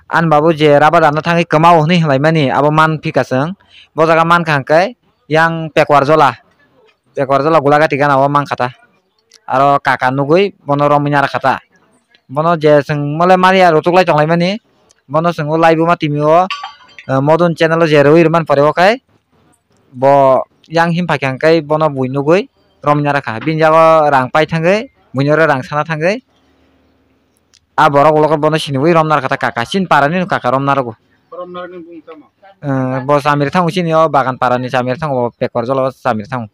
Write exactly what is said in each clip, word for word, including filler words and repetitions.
Ani babu je rubber dana thangwi kwmao hwnwi hinlaimani abo man phika chwng. Bo jaga mankha hwnkhe yang Pekwar Jola, Pekwar Jola Gulagati gana o mankha ta. Aro kaka nugwi bono romwi narakha ta. Bono je chwng mole mani aro tuklai tonglaimani, bono chwng o live o ma timi o, eh, modon channel o je rwi rwmani pore o khai bo yang him phaikha hwnkhe bono bui nugwi romwi narakha. Bini jago rang pai thangwi buino rang sana thangwi. A borok ulo khe bono siniwi romna rwkha ta kaka, chini parani no kaka romna rwgo. Romna rwgni bung tamo? Eh, bo chamir thango chini o bagan parani chamir thango, bo Pekwar Jola o chamir thango.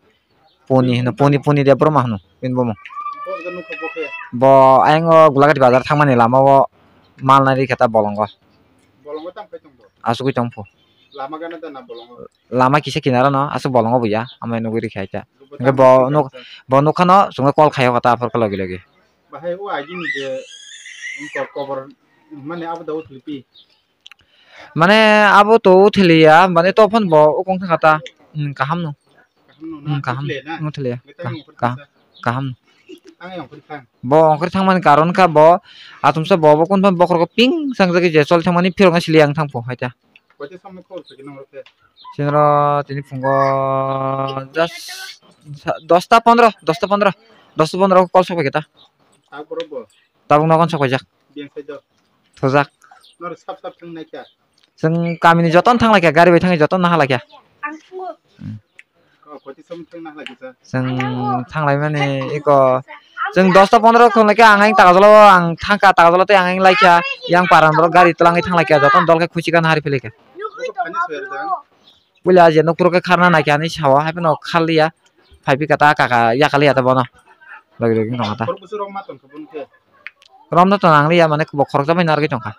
Puni hino, puni, puni de broma hino, bini bumung. Bo je nukha bo khe? Bo ayang o Gulagati bazar thangmani lama o mal nai rikha ta bolongo. Bolongo tamo khai tong bo? Asugwi tong pho. Lama gana da na bolongo? Lama kisa kinaro no, aswk bolongo bo ya, amai nugwi rikha ta. Hwnkhe bo nuk, bo nukha no, chwngno call khaio kha ta aphor khe logi logi. Bahai o agini je, ko-, kobor, mane abo da uthilpi. Mane abo to uthiliya, mane to phon bo ukung thangkha ta. Hmm, kaham no. Kaham no, hmm, na kaham. Uthile na? Uthiliya. Ngai tang kaham, kaham. Ang yang phuri thang. Bo ongkhor thangmani karon kha bo, atumsa bo, bo kun phon bokhorok ping sangjagwi je chol thangmani phirok no sili yang thang pho hai ta. Koita samno call khaikhe nang rokhe? Sinro tini phungo just sa-, dosta pondro, dosta pondro, dosta pondro call sok paikha ta. Tabuk borok bo? Tabuk nogon sok paijak. Biyang side o? Thojak. Norok sap sap thang naikha? Chwng kamini joton thang laikha, gari bai thangwi joton naha laikha. Ang thango. Hmm. Oh, koita samno thang naha laikha sa? Chwng thang laimani iko, chwng dosta pondro thang laikha, ang ayang Takarjala o ang thangkha, Takarjala tei ang ayang laikha, yang paran borok gari twlangwi thang laikha, joton dol khe khuchi gana hari phai laikha. Puila je nokphuru khe kharna naikha hinwi sao, haiphano kharliya, phaiphikha ta kaka yakaliya ta bono. Logi logi wngtongkha ta. Khorokbwswk rok ma tongkha boni khe? Romno to nangliya, mane bo khoroksa bai narwgwi tongkha.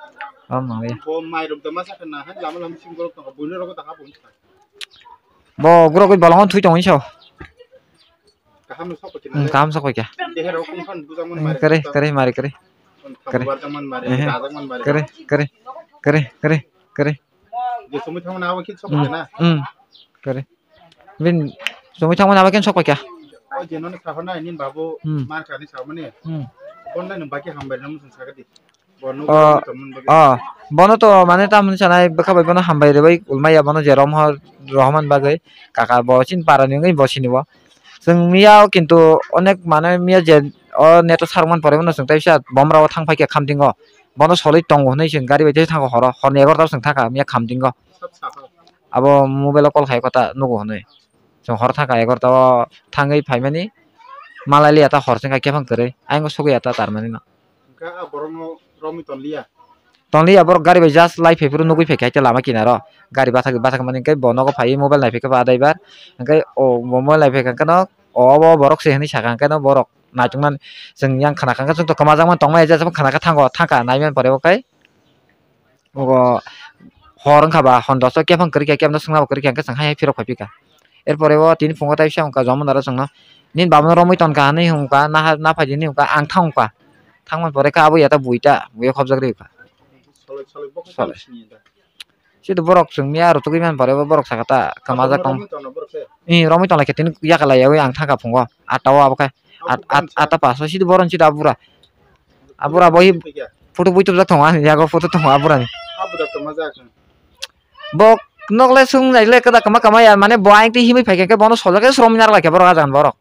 Rom nangliya. Bo mairok da ma sakha na, hai lama lama simi borok tongkha, buino rogo da ha bo wngkha. Bo gurogwi bolongo thwi tongo hinwi sao. Kaham no sok paikha. Hmm, kaham sok paikha. Dehe rok wngkha bujakmani mari. Kare, kare, mari, kare. Kare. Kare, kare, kare, kare, kare. Je sumui thangmani abo khe sok paikha na? Hmm, kare. Bin sumui thangmani abo khe sok paikha. O je nono sahornai nini babu, hmm, mar kani samani. Hmm. Bonlai nung baki hambai nang mung sakadi. Bo nugo, oh, tongmani bagwi. Oh, bono to mane tamni sanai bwkha bai bono hambai rwbai ulmaya bono je rom ho rohormani bagwi kaka bo chini parani wngwi bo sini bo. Chwng miya o kintu onek mane miya je o neto sarwkmani pore bono chwng teisa bomra o thang paikha khamtingo. Bono solwi tongo hinwi chwng gari bai tei thango horo, horni egarota o chwng thangkha miya khamtingo. Abo mobile o call khai kota nugo hinwi. Chwng hor thangkha egarota o thangwi phaimani malai liya ta hor chwngkha kephang kwrwi ayang sugwi ya ta tarmani no. Hwnkhe a borokno romwi tonliya? Tonliya, borok gari bai just lai phaiphuru nugwi phaikha haikhe lama kinaro. Gari bathak bathak mani hwnkhe bo nogo phaiwi mobile naiphai kha ba adaibar. Hwnkhe o bo mobile naiphai kha hwnkhe no o obo borok se hinwi sakha hwnkhe no borok naituknani chwng yang khna kha hwnkhe chwngto kwmajakmani tongmani jesa khna kha thango thangkha naimani pore bo khe. Ogo hor wngkha ba hon doso kephang kwrwi kha kebno swngnabo kwrwi kha hwnkhe chwng hai hai phirok phai phikha. Erpore o tini phungo taisa wngkha jomon dara chwngno nini babono romwi tonkha hinwi wngkha naha naphai di hinwi wngkha ang thang wngkha thangmani pore khe abo yata buita buya khopjak rikha. Soloi, soloi, soloi. Sini da. Sini borok chwng miya rw tugwi man pore bo borok sakha ta kwmajak tong. Romwi tongno borok se? Ih, romwi tonglaikha tini yakalaiyawi ang thangkha phungo atta o abo khe. At-, at-, atta paso sidi boron sidi abura. Abura bo hi photo bui tubjak tongo ani yago photo tongo aburani. Abuda kwmajak. Bo nogle sung naile kada kama kama ya mane bo aing tei himwi phaikha khe bono sojak khe srom nar laikha borok ajan borok.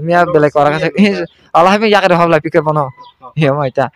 Miya belai kora kha se. Ala hai yakre hobla pike bono. Hiya mai ta.